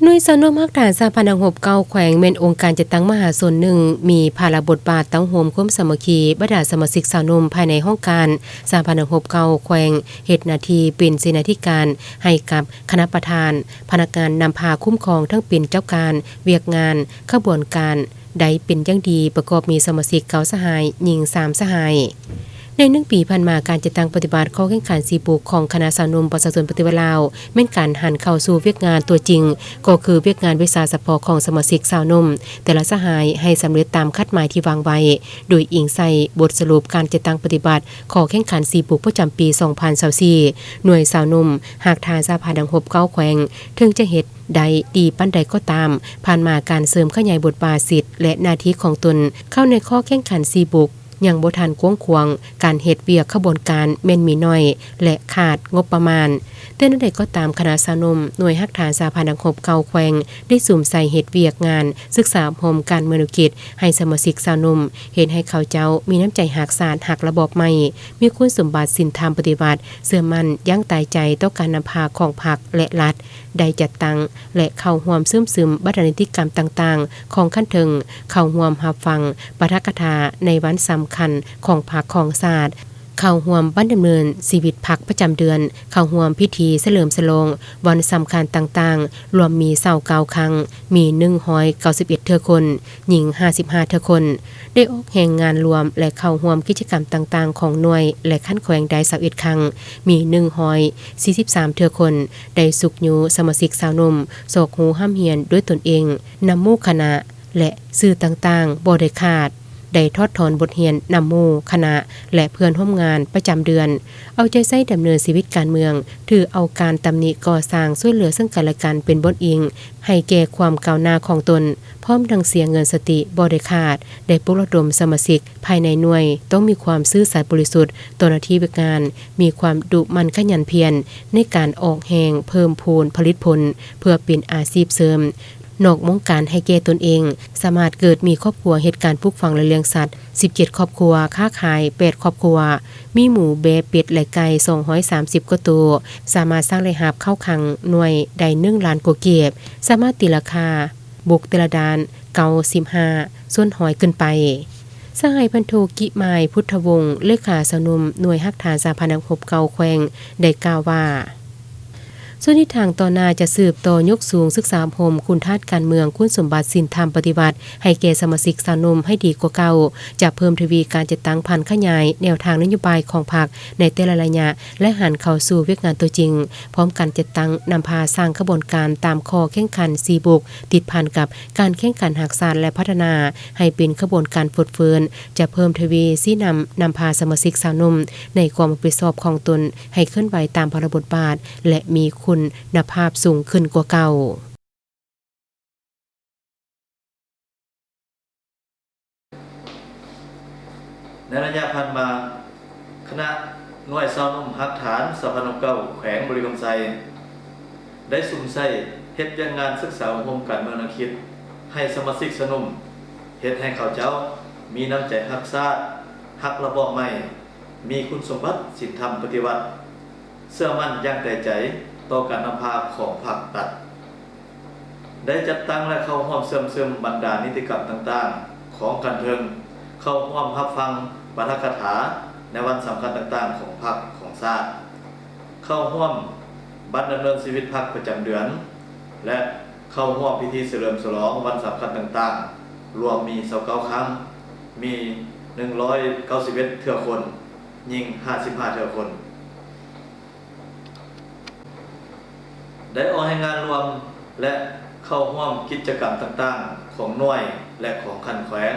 ໜ່ວຍຊາວໜຸ່ມຮັກຖານສະຫະພັນນັກຮົບເກົ່າແຂວງ ແມ່ນອົງການຈັດຕັ້ງມະຫາຊົນໜຶ່ງ ມີພາລະບົດບາດເຕົ້າໂຮມຄວາມສາມັກຄີ ບັນດາສະມາຊິກຊາວໜຸ່ມພາຍໃນຫ້ອງການສະຫະພັນນັກຮົບເກົ່າແຂວງ, ເຮັດໜ້າທີ່ເປັນເສນາທິການໃຫ້ກັບຄະນະປະທານ, ພະນັກງານນຳພາຄຸ້ມຄອງ ທັງເປັນເຈົ້າການ, ວຽກງານ, ຂະບວນການ ໄດ້ເປັນຢ່າງດີ, ປະກອບມີສະມາຊິກເກົ້າສະຫາຍ, ຍິງສາມສະຫາຍ. ໃນໜຶ່ງປີຜ່ານມາ, ການຈັດຕັ້ງປະຕິບັດຂໍ້ແຂ່ງຂັນສີ່ບຸກຂອງຄະນະຊາວໜຸ່ມປະຊາຊົນປະຕິວັດລາວ ແມ່ນການຫັນເຂົ້າສູ່ວຽກງານຕົວຈິງ, ກໍຄືວຽກງານວິຊາສະເພາະຂອງສະມາຊິກຊາວໜຸ່ມແຕ່ລະສະຫາຍ ໃຫ້ສຳເລັດຕາມຄາດໝາຍທີ່ວາງໄວ້, ໂດຍອີງໃສ່ບົດສະຫຼຸບການຈັດຕັ້ງປະຕິບັດຂໍ້ແຂ່ງຂັນສີ່ບຸກປະຈຳປີສອງພັນຊາວສີ່ ໜ່ວຍຊາວໜຸ່ມຮັກຖານສະຫະພັນນັກຮົບເກົ່າແຂວງ ເຖິງຈະເຮັດ ໄດ້ດີປານໃດກໍຕາມ, ຜ່ານມາການເສີມຂະຫຍາຍບົດບາດສິດ ແລະ ໜ້າທີ່ຂອງຕົນເຂົ້າໃນຂໍ້ແຂ່ງຂັນສີ່ບຸກ ຍັງບໍ່ທັນກວ້າງຂວາງ, ການເຮັດວຽກຂະບວນການແມ່ນມີໜ້ອຍ ແລະ ຂາດງົບປະມານ. ແຕ່ແນວໃດກໍຕາມ, ຄະນະຊາວໜຸ່ມໜ່ວຍຮັກຖານສະຫະພັນນັກຮົບເກົ່າແຂວງ ໄດ້ສຸມໃສ່ເຮັດວຽກງານສຶກສາອົບຮົມການເມືອງເສດຖະກິດໃຫ້ສະມາຊິກຊາວໜຸ່ມ, ເຮັດໃຫ້ເຂົາເຈົ້າມີນ້ຳໃຈຮັກຊາດ, ຮັກລະບອບໃໝ່, ມີຄຸນສົມບັດສິນທຳປະຕິວັດ, ເຊື່ອໝັ້ນຢ່າງຕາຍໃຈຕໍ່ການນຳພາຂອງພັກ ແລະ ລັດ. ໄດ້ຈັດຕັ້ງ ແລະ ເຂົ້າຮ່ວມເຊື່ອມຊຶມບັນດານິຕິກຳຕ່າງໆຂອງຂັ້ນເທິງ, ເຂົ້າຮ່ວມຮັບຟັງປາຖະກະຖາໃນວັນສຳຄັນຂອງພັກຂອງຊາດ, ເຂົ້າຮ່ວມບັ້ນດຳເນີນຊີວິດພັກປະຈຳເດືອນ, ເຂົ້າຮ່ວມພິທີສະເຫຼີມສະຫຼອງວັນສຳຄັນຕ່າງໆ, ລວມມີຊາວເກົ້າຄັ້ງ, ມີໜຶ່ງຮ້ອຍເກົ້າສິບເອັດເທື່ອຄົນ, ຍິງຫ້າສິບຫ້າເທື່ອຄົນ, ໄດ້ອອກແຮງງານລວມ ແລະ ເຂົ້າຮ່ວມກິດຈະກຳຕ່າງໆຂອງໜ່ວຍ ແລະ ຂັ້ນແຂວງໄດ້ຊາວເອັດຄັ້ງ, ມີໜຶ່ງຮ້ອຍສີ່ສິບສາມເທື່ອຄົນ, ໄດ້ຊຸກຍູ້ສະມາຊິກຊາວໜຸ່ມ ຊອກຮູ້ຮ່ຳຮຽນດ້ວຍຕົນເອງ, ນຳໝູ່ຄະນະ ແລະ ສື່ຕ່າງໆບໍ່ໄດ້ຂາດ, ໄດ້ຖອດຖອນບົດຮຽນນຳໝູ່ຄະນະ ແລະ ເພື່ອນຮ່ວມງານປະຈຳເດືອນ, ເອົາໃຈໃສ່ດຳເນີນຊີວິດການເມືອງ, ຖືເອົາການຕຳໜິກໍ່ສ້າງຊ່ວຍເຫຼືອເຊິ່ງກັນແລະກັນເປັນບ່ອນອີງໃຫ້ແກ່ຄວາມກ້າວໜ້າຂອງຕົນ, ພ້ອມທັງເສຍເງິນສະຕິບໍ່ໄດ້ຂາດ, ໄດ້ປຸກລະດົມສະມາຊິກພາຍໃນໜ່ວຍຕ້ອງມີຄວາມຊື່ສັດບໍລິສຸດຕໍ່ໜ້າທີ່ວຽກງານ, ມີຄວາມດຸໝັ່ນຂະຫຍັນພຽນໃນການອອກແຮງເພີ່ມພູນຜະລິດຜົນ ເພື່ອເປັນອາຊີບເສີມ ນອກວົງການໃຫ້ແກ່ຕົນເອງ, ສາມາດເກີດມີຄອບຄົວ, ເຮັດການປູກຝັງ ແລະ ລ້ຽງສັດສິບເຈັດຄອບຄົວ, ຄ້າຂາຍແປດຄອບຄົວ, ມີໝູ, ແບ້, ເປັດ ແລະ ໄກ່ສອງຮ້ອຍສາມສິບກວ່າໂຕ, ສາມາດສ້າງລາຍຮັບເຂົ້າຄັງໜ່ວຍໄດ້ໜຶ່ງລ້ານກວ່າກີບ, ສາມາດຕີລາຄາບຸກແຕ່ລະດ້ານເກົ້າສິບຫ້າສ່ວນຮ້ອຍຂຶ້ນໄປ. ສະຫາຍພັນໂທ ກິມາຍ ພຸດທະວົງ ເລຂາຊາວໜຸ່ມໜ່ວຍຮັກຖານສະຫະພັນນັກຮົບເກົ່າແຂວງ ໄດ້ກ່າວວ່າ, ສ່ວນທິດທາງຕໍ່ໜ້າຈະສືບຕໍ່ຍົກສູງສຶກສາອົບຮົມຄຸນທາດການເມືອງ, ຄຸນສົມບັດສິນທຳປະຕິວັດ ໃຫ້ແກ່ສະມາຊິກຊາວໜຸ່ມໃຫ້ດີກວ່າເກົ່າ, ຈະເພີ່ມທະວີການຈັດຕັ້ງຜັນຂະຫຍາຍແນວທາງນະໂຍບາຍຂອງພັກໃນແຕ່ລະໄລຍະ ແລະ ຫັນເຂົ້າສູ່ວຽກງານຕົວຈິງ, ພ້ອມກັນຈັດຕັ້ງນຳພາສ້າງຂະບວນການຕາມຂໍ້ແຂ່ງຂັນສີ່ບຸກ ຕິດພັນກັບການແຂ່ງຂັນຮັກຊາດ ແລະ ພັດທະນາໃຫ້ເປັນຂະບວນການຟົດຟື້ນ, ຈະເພີ່ມທະວີຊີ້ນຳນຳພາສະມາຊິກຊາວໜຸ່ມໃນຄວາມຮັບຜິດຊອບຂອງຕົນ ໃຫ້ເຄື່ອນໄຫວຕາມພາລະບົດບາດ ແລະ ມີຄຸນນະພາບສູງຂຶ້ນກວ່າເກົ່າ. ໃນໄລຍະຜ່ານມາ, ຄະນະໜ່ວຍຊາວໜຸ່ມຮັກຖານສະຫະພັນນັກຮົບເກົ່າແຂວງບໍລິຄຳໄຊ ໄດ້ສຸມໃສ່ເຮັດວຽກງານສຶກສາອົບຮົມການເມືອງແນວຄິດໃຫ້ສະມາຊິກຊາວໜຸ່ມ, ເຮັດໃຫ້ເຂົາເຈົ້າມີນ້ຳໃຈຮັກຊາດ, ຮັກລະບອບໃໝ່, ມີຄຸນສົມບັດສິນທຳປະຕິວັດ, ເຊື່ອໝັ້ນຢ່າງແຕ່ໃຈຕໍ່ການນຳພາຂອງພັກລັດ. ໄດ້ຈັດຕັ້ງ ແລະ ເຂົ້າຮ່ວມເຊື່ອມຊຶມບັນດານິຕິກຳຕ່າງໆຂອງຂັ້ນເທິງ, ເຂົ້າຮ່ວມຮັບຟັງປາຖະກະຖາໃນວັນສຳຄັນຕ່າງໆຂອງພັກຂອງຊາດ, ເຂົ້າຮ່ວມບັດດຳເນີນຊີວິດພັກປະຈຳເດືອນ ແລະ ເຂົ້າຮ່ວມພິທີສະເຫຼີມສະຫຼອງວັນສຳຄັນຕ່າງໆ, ລວມມີຊາວເກົ້າຄັ້ງ, ມີໜຶ່ງຮ້ອຍເກົ້າສິບເອັດເທື່ອຄົນ, ຍິງຫ້າສິບຫ້າເທື່ອຄົນ. ໄດ້ອອກແຮງງານລວມ ແລະ ເຂົ້າຮ່ວມກິດຈະກຳຕ່າງໆຂອງໜ່ວຍ ແລະ ຂອງຂັ້ນແຂວງ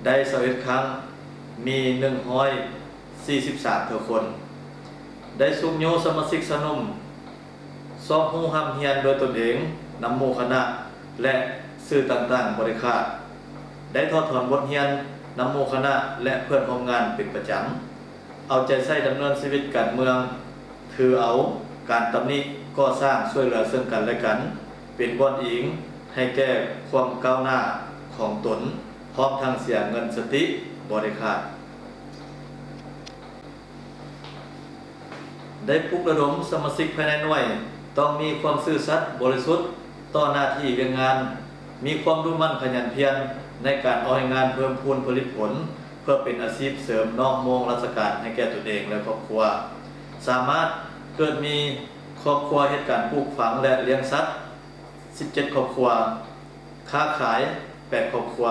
ໄດ້ຊາວເອັດຄັ້ງ, ມີໜຶ່ງຮ້ອຍສີ່ສິບສາມເທື່ອຄົນ. ໄດ້ຊຸກຍູ້ສະມາຊິກຊາວໜຸ່ມ ຊອກຮູ້ຮ່ຳຮຽນດ້ວຍຕົນເອງ, ນຳໝູ່ຄະນະ ແລະ ສື່ຕ່າງໆບໍ່ໄດ້ຂາດ. ໄດ້ຖອດຖອນບົດຮຽນນຳໝູ່ຄະນະ ແລະ ເພື່ອນຮ່ວມງານເປັນປະຈຳ. ເອົາໃຈໃສ່ດຳເນີນຊີວິດການເມືອງ, ຖືເອົາການຕຳໜິກໍ່ສ້າງຊ່ວຍເຫຼືອເຊິ່ງກັນ ແລະ ກັນ ເປັນບ່ອນອີງໃຫ້ແກ່ຄວາມກ້າວໜ້າຂອງຕົນ, ພ້ອມທັງເສຍເງິນສະຕິບໍ່ໄດ້ຂາດ. ໄດ້ປຸກລະດົມສະມາຊິກພາຍໃນໜ່ວຍຕ້ອງມີຄວາມຊື່ສັດບໍລິສຸດ, ຕໍ່ໜ້າທີ່ວຽກງານ, ມີຄວາມດຸໝັ່ນຂະຫຍັນພຽນໃນການອອກແຮງງານເພີ່ມພູນຜະລິດຜົນ ເພື່ອເປັນອາຊີບເສີມນອກໂມງລາຊະການໃຫ້ແກ່ຕົນເອງ ແລະ ຄອບຄົວ. ສາມາດເກີດມີຄອບຄົວເຮັດການປູກຝັງ ແລະ ລ້ຽງສັດ ສິບເຈັດຄອບຄົວ, ຄ້າຂາຍ ແປດຄອບຄົວ,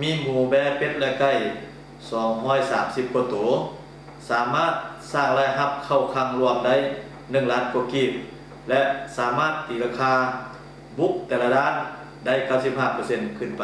ມີໝູ ແບ້ ເປັດ ແລະ ໄກ່ ສອງຮ້ອຍສາມສິບກວ່າໂຕ, ສາມາດສ້າງລາຍຮັບເຂົ້າຄັງລວມໄດ້ ໜຶ່ງລ້ານກວ່າກີບ ແລະ ສາມາດຕີລາຄາບຸກແຕ່ລະດ້ານໄດ້ ເກົ້າສິບຫ້າເປີເຊັນ ຂຶ້ນໄປ.